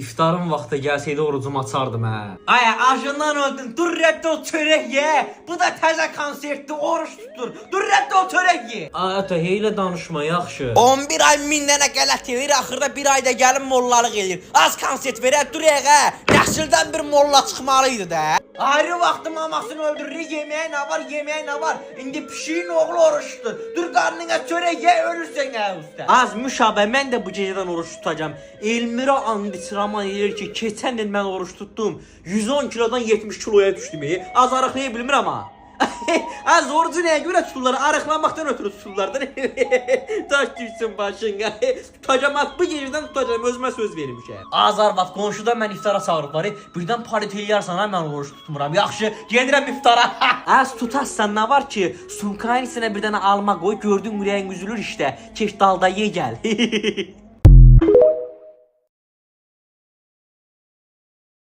İftarın vaxtı gəlsəydi orucumu açardım hə. Ay, acından öldün. Dur rəddə ol çörək ye. Bu da təzə konsertdir, oruç tutur. Dur rəddə ol çörək ye. Ay ata, heylə danışma, yaxşı. 11 ay 1000 dənə qələt eləyir, axırda bir ayda gəlin mollalıq eləyir. Az konsert verər, duraq hə. Nəsildən bir molla çıxmalı idi də. Ayrı vaxtı mamasını öldürürük, yeməyə nə var, yeməyə nə var. İndi pişiyin oğlu oruç tutur. Dur qarnına çörək ye, ölürsən hə usta. Az müşabə, mən də bu gecədən oruç tutacağam. Elmira and içraman eləyir ki, keçən il mən oruç tutdum. 110 kilodan 70 kiloya düşdüm. Az arıqlaya bilmirəm ha. Az orucu nəyə görə tuturlar? Arıqlamaqdan ötürü tuturlar da. Taş düşsün başına. Tutacağım, at bu gecədən tutacağım, özümə söz vermişəm. Az arvad, qonşudan mən iftara çağırıblar. Birdən parit eləyərsən ha, mən oruç tutmuram. Yaxşı, gedirəm iftara. Az tutarsan nə var ki, sumkanın içinə bir dənə alma qoy, gördün ürəyin üzülür işte. Keş dalda ye gəl.